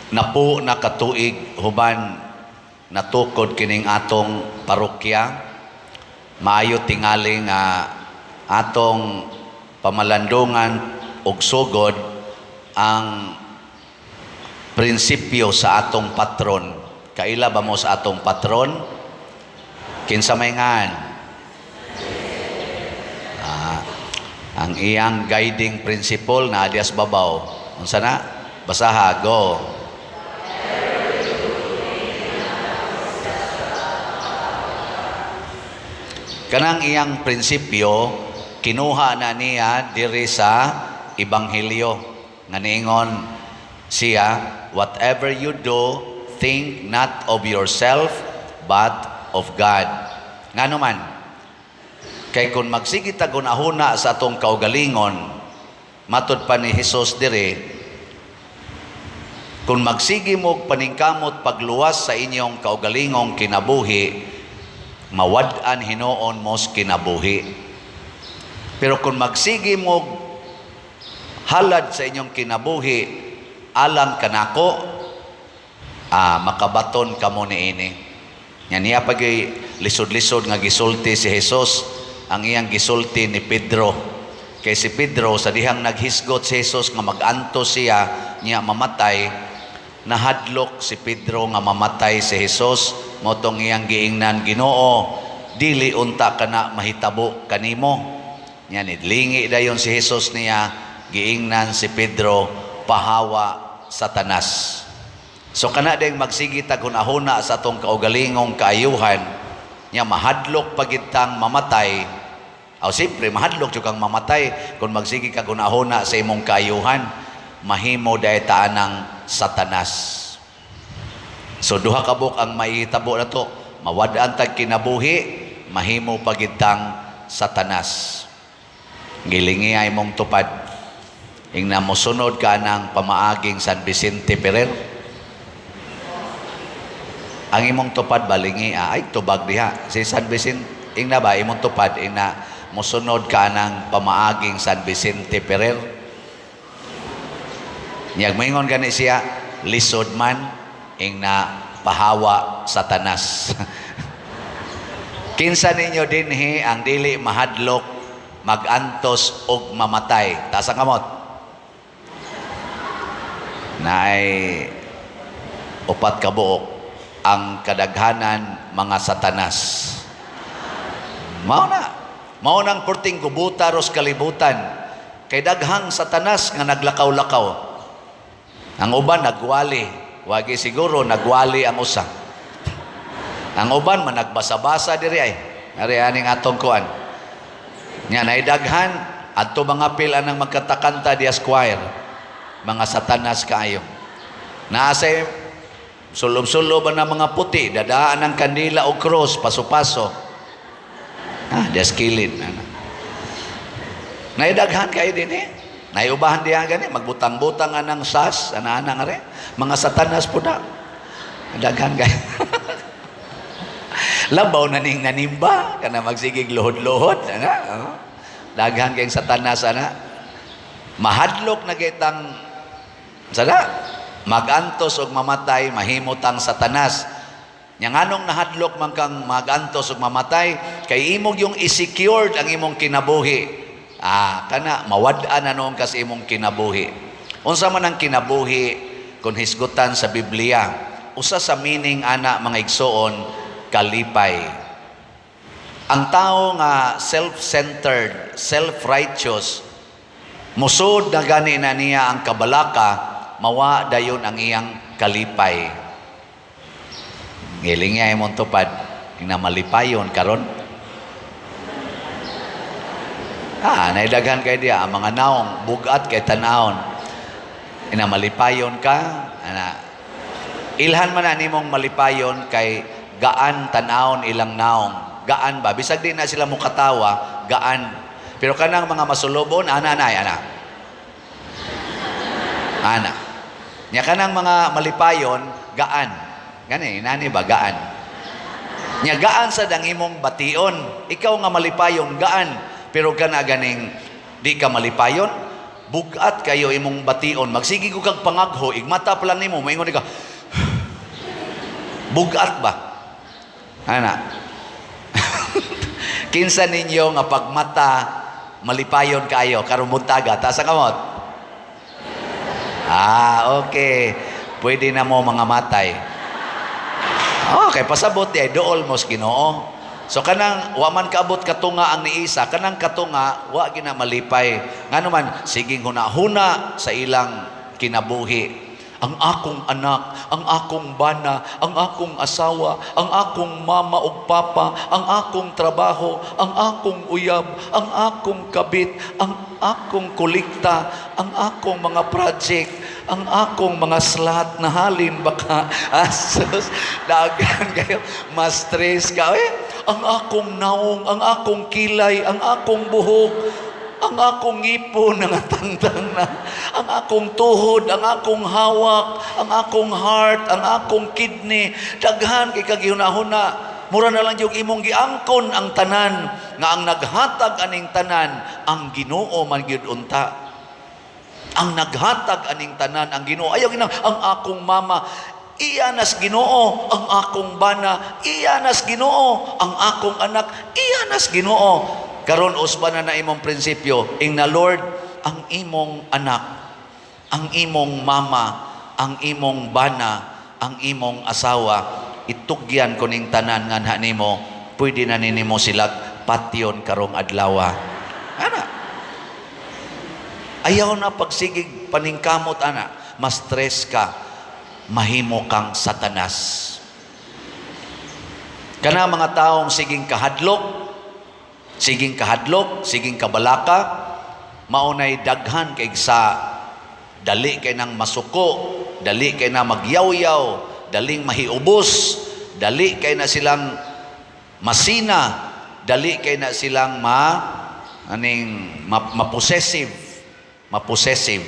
Napo na katuig human natukod kining atong parokya. Maayo tingali nga atong pamalandungan og sugod ang prinsipyo sa atong patron. Kaila ba mo sa atong patron? Kinsa may ngan? Ang iyang guiding principle na dias babaw. Unsa na? Basaha, go. Kanang iyang prinsipyo kinuha na niya diri sa Ebanghelyo nga niingon siya, "Whatever you do, think not of yourself but of God." Ngano man? Kay kung magsige tag hunahuna sa atong kaugalingon, matud pa ni Hesus diri, kung magsige mo paningkamot pagluwas sa inyong kaugalingong kinabuhi, mawad-an hinuon mos kinabuhi. Pero kung magsige mo halad sa inyong kinabuhi alang kanako, makabaton kamo niini. Nya niya pag lisod-lisod nga gisulti si Jesus, ang iyang gisulti ni Pedro. Kay si Pedro, sa dihang naghisgot si Jesus nga mag-antos siya niya mamatay, nahadlok si Pedro nga mamatay si Jesus. Mao tong iyang giingnan, "Ginoo, dili unta kana mahitabo kanimo." Nya nidlingi dayon si Jesus niya, giingnan si Pedro, "Pahawa, Satanas." So kana ding magsige tag hunahuna sa atong kaugalingong kaayuhan, nya mahadlok pagitang mamatay. Aw, siyempre mahadlok jud kang mamatay kung magsige kag hunahuna sa imong kaayuhan, mahimo diay ta anang Satanas. So duha ka buok ang mahitabo nato, mawad-an tag kinabuhi, mahimo pagitang Satanas. Gilingi ay mong tupad. Ingna mosunod ka ng pamaaging San Vicente Ferrer. Ang imong tupad balingi, ay tubag diha. Si San Vicente, ingna ba imong tupad, ingna mosunod ka ng pamaaging San Vicente Ferrer. Niyag moingon gani siya, lisod man, ingna pahawa, Satanas. Kinsa ninyo dinhi ang dili mahadlok magantos og mamatay? Taas ang kamot. Naay upat ka buok, ang kadaghanan mga satanas. Mao na. Mao nang perting gubuta ros kalibutan. Kay daghang satanas nga naglakaw-lakaw. Ang uban nagwali. Wagi siguro nagwali ang usa. Ang uban man nagbasa-basa diri ay. Ari aning atong kuan. Nya nay daghan adto mga pil anang magkanta-kanta diya choir. Mga satanas kaayo. Naasay sulob-sulob na mga puti, dadaan ng kandila o cross, paso-paso. Ah, dias kilid. Ana. Naidaghan kayo din eh. Naiubahan diya gani, magbutang-butang anang sas, ana-ana nga rin. Mga satanas po na. Daghan kayo. Labaw na ning nanimba, kana magsigig luhod-luhod. Ana, oh. Daghan kayong satanas, ana. Mahadlok na kitang, sana, magantos og mamatay, mahimutang satanas. Nya nganong nahadlok man kang magantos og mamatay? Kay imong yung i-secured ang imong kinabuhi. Ah, kana mawad-an na noon kas imong kinabuhi. Unsa man ang kinabuhi kung hisgutan sa Biblia? Usa sa meaning ana, mga igsoon, kalipay. Ang tao nga self-centered, self-righteous, musod na gani na niya ang kabalaka, mawa dayon ang iyang kalipay. Ngiling niya imong tupad, ina malipayon karon. Ah, naidaghan kay diya ang mga naong bugat kay tanawon. Ina malipayon ka, ana. Ilhan man na nimong malipayon kay gaan tanawon ilang naong. Gaan ba? Bisag di na sila mukatawa, gaan. Pero kanang mga masulobon, ana na ana. Ana. Nya kanang mga malipayon, gaan. Gani, nani ba gaan? Nya gaan sa dang imong bation. Ikaw nga malipayon, gaan. Pero kana ganing di ka malipayon, Bugat kayo imong bation. Magsige ko kag pangagho, igmata pa lang nimo, maingon ka, bugat ba? Ana. Kinsa ninyo nga pagmata malipayon kayo karong buntaga? Taas ang kamot. Ah, okay. Pwede na mo mga matay. Okay, pasabot di ay dool mo sa Ginoo. So kanang wa man kaabot katunga ang niisa, kanang katunga wa gina malipay. Ngano man siging huna-huna sa ilang kinabuhi. Ang akong anak, ang akong bana, ang akong asawa, ang akong mama ug papa, ang akong trabaho, ang akong uyab, ang akong kabit, ang akong kolekta, ang akong mga project, ang akong mga slot na halin baka asus, daghan kayo, mas stress ka. Eh, ang akong naong, ang akong kilay, ang akong buhok, ang akong ngipon nangatangtang na, ang akong tuhod, ang akong hawak, ang akong heart, ang akong kidney, daghan kay kagihuna-huna. Mura na lang yung imong giangkon ang tanan, nga ang naghatag aning tanan, ang Ginoo man gyud unta. Ang naghatag aning tanan, ang Ginoo. Ayaw ginang ang akong mama, iya nas Ginoo, ang akong bana, iya nas Ginoo, ang akong anak, iya nas Ginoo. Karon usba na na imong prinsipyo, ing na Lord, ang imong anak, ang imong mama, ang imong bana, ang imong asawa, itugyan ko ning tanan nga nimo, pwede na nimo sila patyon karong adlaw. Ana. Ayaw na pagsigig paningkamot ana, mas stress ka, mahimo kang satanas. Kana mga taong siging kahadlok, siging kahadlok, siging kabalaka, maunay daghan kay sa dali kay nang masuko, dali kay na magyawyaw, daling mahiubos, dali kay na silang masina, dali kay na silang ma aning ma, ma-possessive, ma-possessive.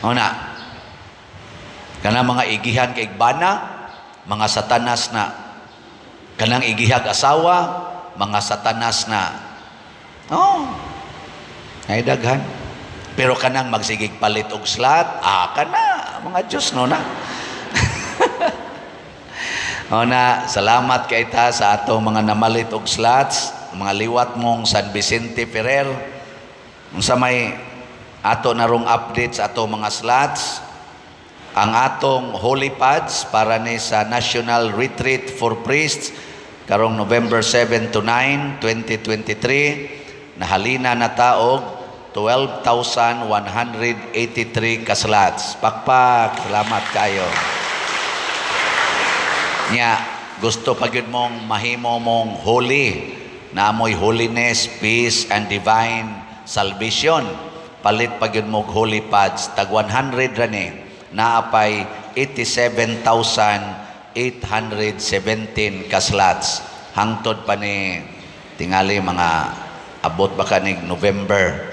Una, kana mga igihan kay bana, mga satanas na. Kanang igihag asawa, mga satanas na. Oh. Ay daghan. Pero kanang magsigig palit og slot, ah, kana mga Diyos no na. O na, salamat kay ta sa atong mga namalit og slots, mga liwat mong San Vicente Ferrer. Unsa may ato narong update sa atong mga slots? Ang atong holy pads para ni sa National Retreat for Priests karong November 7 to 9, 2023, nahalina na ta og 12,183 ka slots. Pakpak, salamat kayo. Nya, gusto pa gyud mong mahimo mong holy, na amoy holiness, peace, and divine salvation. Palit pa gyud mo og holy pads, tag 100 ra ni, naapay 87,817 ka slots. Hangtod pa ni tingali mga abot ba ka ni November.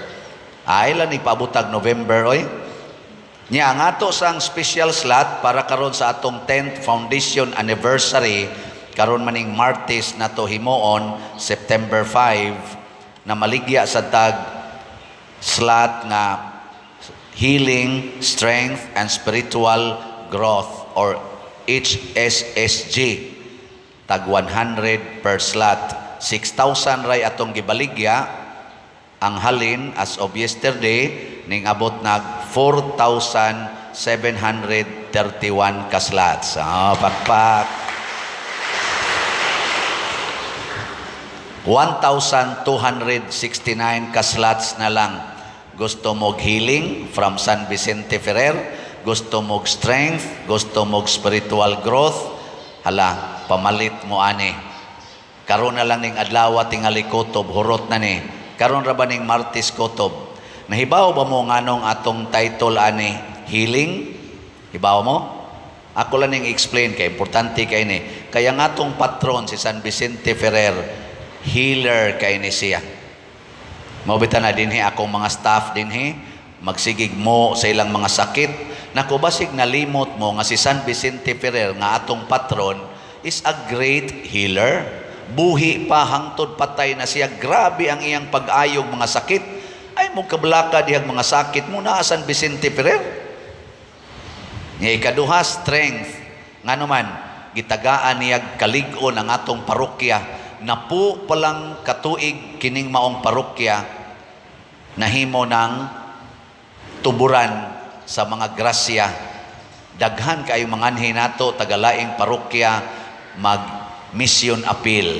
Ay lang ni paabotag November oy. Nya ang ato sang special slot para karon sa atong 10th foundation anniversary karon maning Martes na to himuon September 5 na maligya sa tag slot nga Healing, Strength and Spiritual Growth or HSSG, tag 100 per slot. 6,000 ray atong gibaligya. Ang halin as of yesterday ning abot nag 4,731 ka slots. Oh, pakpak. 1,269 ka slots na lang. Gusto mo healing from San Vicente Ferrer, gusto mo strength, gusto mo spiritual growth, hala, pamalit mo ani. Karon na lang ning adlaw tingali kutob, hurot na ni. Karon ra ba ning Martes kutob? Nahibaw ba mo nganong atong title ani healing? Hibaw mo? Ako lang ning explain kay importante kay ni. Kaya nga atong patron si San Vicente Ferrer, healer kay ni siya. Mao bitaw na dinhi akong mga staff dinhi magsigig mo sa ilang mga sakit. Nako, basig nalimot mo nga si San Vicente Ferrer nga atong patron is a great healer. Buhi pa hangtod patay na siya, grabe ang iyang pag-ayog mga sakit. Ay mo kabalaka dihang mga sakit mo naa San Vicente Ferrer. Nga ikaduha, strength. Ngano man, gitagaan niyag kalig-on ang atong parokya. Napo palang katuig kining maong parokya nahimo ng tuburan sa mga grasya. Daghan kayo mga nato tagalaing parokya mag mission appeal.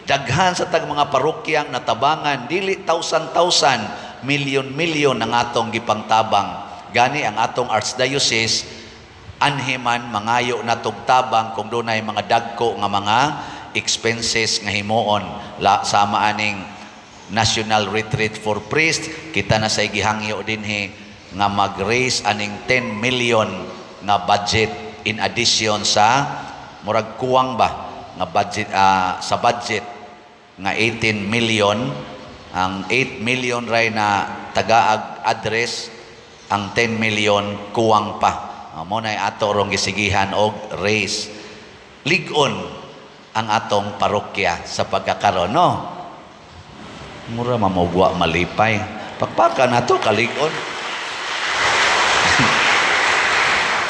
Daghan sa tag mga parokyang natabangan, dili thousand thousand, milyon milyon ang atong gipangtabang. Gani ang atong archdiocese anhi man mangayo na tabang kung dunay mga dagko nga mga expenses nga himuon la, sama aning National Retreat for Priests. Kita na sa gihangyo dinhi nga mag-raise aning 10 million nga budget in addition sa murag kuwang ba nga budget, sa budget nga 18 million. Ang 8 million ray na tagaag address, ang 10 million kuwang pa. Mo na ato rong gisigihan og raise. Lig-on ang atong parokya sa pagkakaron, no? Mura mamugwa malipay. Pakpaka na to kalig-on.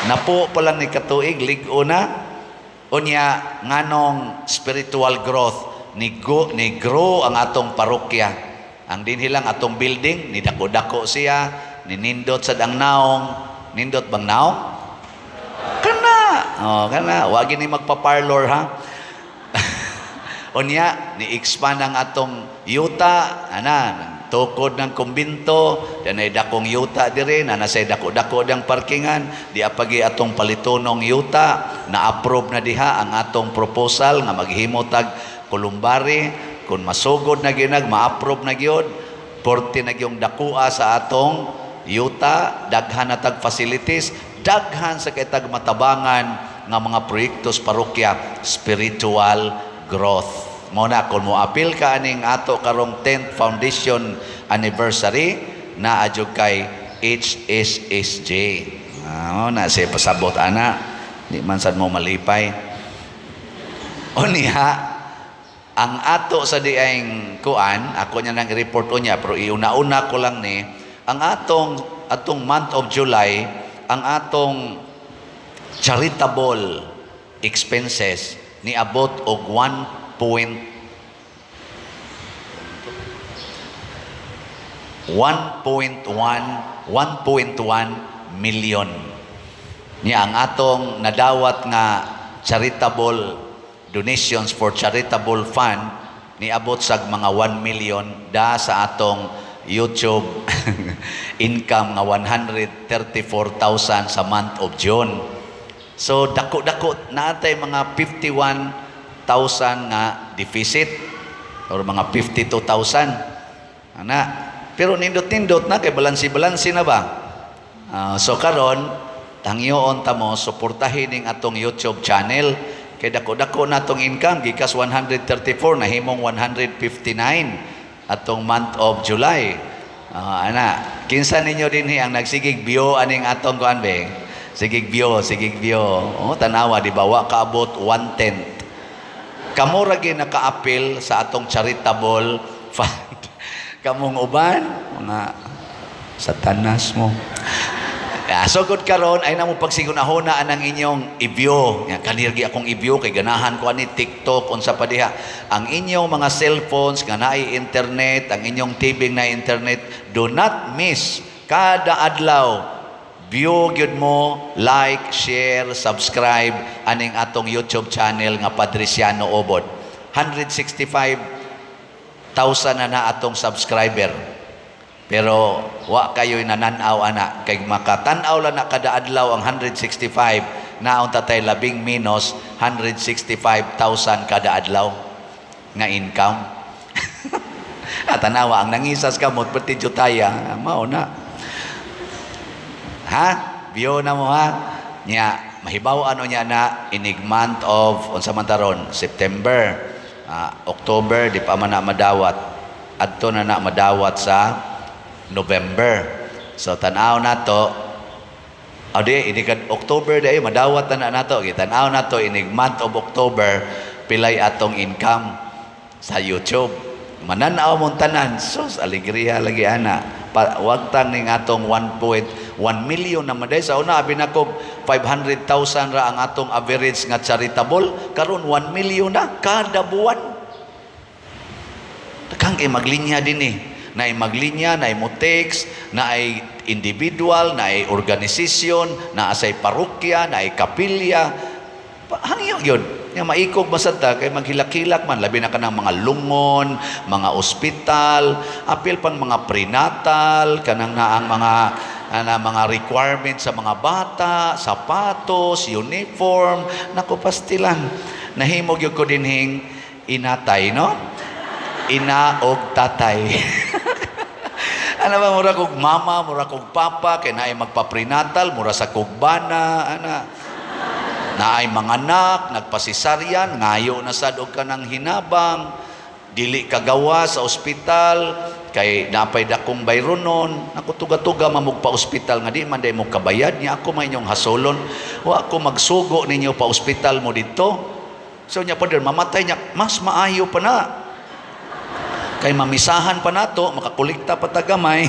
Napo pa lang ni katuig, lig-on na. Unya, nganong spiritual growth, ni grow ang atong parokya. Ang dinhi lang atong building, ni dako-dako siya, ni nindot sad ang naong. Nindot bang naong? Kana. Oh, kana. Wag ni magpa-parlor, ha. Unya, ni expand ang atong yuta, ana, tukod ng kumbinto, danay dakong yuta dire, na nasa dako-dako dang parkingan, di apagi atong palitonong yuta, na-approve na diha ang atong proposal nga maghimo tag columbary. Kung masugod na ginag, ma-approve na gyud, porte na gyung dakua sa atong yuta, daghan na tag facilities, daghan sa kay tag matabangan nga mga proyekto sa parokya, spiritual growth. Mo na kung mo apil ka aning ato karong 10th foundation anniversary, naa jud kay HSSJ. Ah, na siya pasabot ana. Di man sad mo malipay. O niya, ang ato sa diang kuan, ako niya nang i-report niya, pero iuna-una ko lang ni, ang atong month of July, ang atong charitable expenses niabot og 1 point 1.1 1.1 million. Niya ang atong nadawat nga charitable donations for charitable fund niabot sag mga 1 million da sa atong YouTube income nga 134,000 sa month of June. So dako-dako naatay mga 51,000 nga deficit or mga 52,000. Ana, pero nindot-nindot na kay balansi-balansi na ba? So karon tangyoon ta mo suportahin ning atong YouTube channel kay dako-dako na atong income gikas 134 nahimong 159 atong month of July. Ana, kinsa ninyo dinhi ang nagsigig view aning atong kuan be? Sigig view, sigig view. Oh, tanawa di ba wa kaabot one tenth. Kamo ra gyud naka-apil sa atong charitable fund. Kamong uban, mga satanas mo. Yeah, so good karon ay namo pagsigunahona ang inyong i-view. Ya, kanirgi akong i-view kay ganahan ko ani TikTok unsa pa diha. Ang inyong mga cellphones nga naay internet, ang inyong TV na internet, do not miss kada adlaw view gyud mo, like, share, subscribe aning atong YouTube channel nga Padriciano Obod. 165,000 na na atong subscriber. Pero wa kayo'y nananaw ana kay makatan-aw lang na kada adlaw ang 165 naon tatay labing minus 165,000 kada adlaw nga income. At tanawa ang nangisas kamot perti jutaya mao na. Ha? View na mo, ha? Nya mahibaw ano niya na inig month of unsa man taron September, October di pa man na madawat. Adto na na madawat sa November. So tan-aw nato adi inig October di madawat na na nato. Gitan-aw nato inig month of October pilay atong income sa YouTube. Mananaw mong tanan, sus, alegria lagi ana. Pa, wag tang ning atong 1.1 million na maday sa una abi nako 500,000 ra ang atong average nga charitable, karon 1 million na kada buwan. Daghang kay maglinya din eh. Naay maglinya, naay mo text, naay individual, naay organisasyon, naa say parokya, naay kapilya. Hangyo yun. Nga maikog masad ta kay maghilak-hilak man, labi na kanang mga lungon, mga ospital, apil pang mga prenatal, kanang naang mga ana mga requirements sa mga bata, sapatos, uniform, naku, pastilan. Nahimo gyud ko dinhing inatay, no? Ina og tatay. Ano ba, mura kog mama, mura kog papa, kay naay magpa-prenatal, mura sa kog bana, ana. Naay manganak, nagpasisaryan, ngayo na sad og kanang hinabang, dili kagawa sa ospital, kay napay dakong bayronon, naku, tuga-tuga mamug pa ospital nga di man day mo kabayad niya ako may inyong hasolon, wa ako magsugo ninyo pa ospital mo dito. So nya, "Father, mamatay niya," mas maayo pa na. Kay mamisahan pa nato, makakolekta pa ta gamay.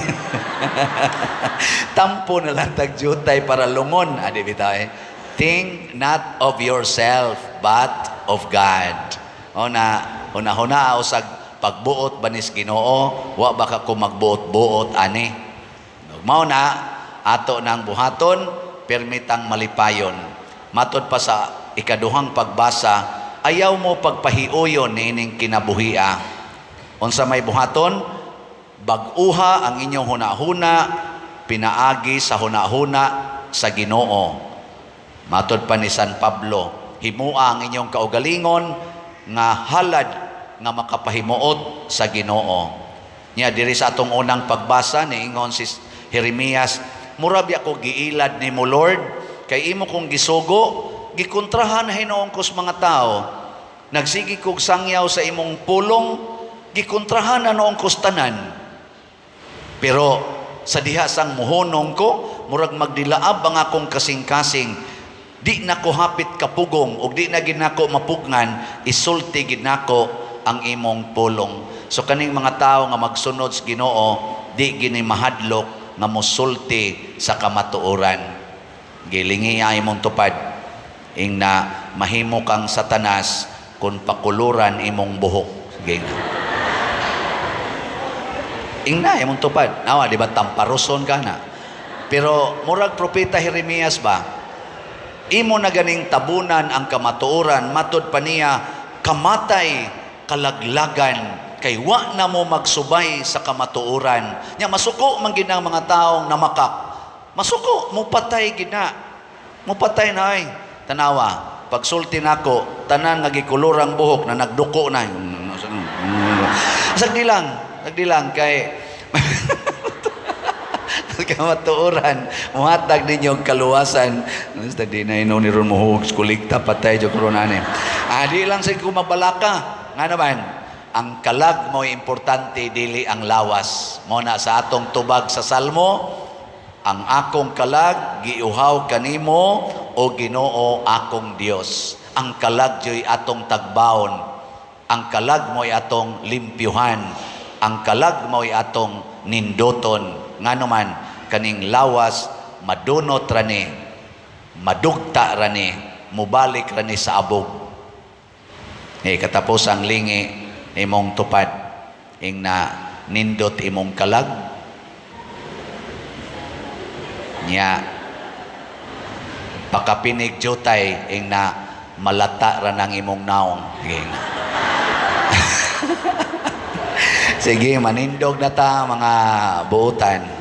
Tampo na lang tag jutay para lungon. Adi bitaw eh. Think not of yourself, but of God. O na, huna-huna usag pagbuot banis Ginoo, wa ba ka ko magbuot-buot ani. Mao na ato nang buhaton, permitang malipayon. Matod pa sa ikaduhang pagbasa, ayaw mo pagpahiuyon niining kinabuhia. Unsa may buhaton? Bag-uha ang inyong hunahuna pinaagi sa hunahuna sa Ginoo. Matod pa ni San Pablo, himua ang inyong kaugalingon nga halad nga makapahimuot sa Ginoo. Nya diri sa atong unang pagbasa, niingon si Jeremias, "Mura biya ko giilad nimo, Lord, kay imo kong gisugo, gikontrahan na hinuon ko sa mga tao. Nagsigi kog sangyaw sa imong pulong, gikontrahan na noon ko sa tanan. Pero sa diha sang muhonong ko, murag magdilaab ang akong kasing-kasing. Di na ko hapit kapugong ug di na gid nako mapugngan, isulti gid nako ang imong pulong." So kaning mga tawo nga magsunod sa Ginoo, di gini mahadlok nga mosulti sa kamatuoran. Gilingi ay imong tupad ing na mahimo kang Satanas kung pakuluran imong buhok. Sige. Ing na imong tupad. Nawa, di ba tamparuson ka na? Pero murag propeta Jeremias ba? Imo na ganing tabunan ang kamatuoran, matod pa niya, kamatay, kalaglagan, kay wa na mo magsubay sa kamatuoran. Nya masuko man gid ang mga taong namakak. Masuko, mupatay gid na. Mupatay na ay. Tanawa, pagsulti nako, tanan nga gikulurang buhok na nagduko na. Sagdi lang kay kamatuoran muhatag ninyo ang kaluwasan. Basta di na ino ni ron mo kulikta patay jud karon ani. Ah, di lang sa ko mabalaka. Nga naman, ang kalag mo importante, dili ang lawas. Mo na sa atong tubag sa Salmo, "Ang akong kalag giuhaw kanimo, o Ginoo akong Dios." Ang kalag joy atong tagbaon. Ang kalag mo'y atong limpyuhan. Ang kalag mo'y atong ninduton. Ngano man, kaning lawas madunot rani, madugta rani, mubalik rani sa abog. Eh, katapos ang lingi imong tupad ing na nindot imong kalag nya pakapinig jutay ing na malata ra nang imong naong. Sige na. Sige, manindog na ta mga buutan.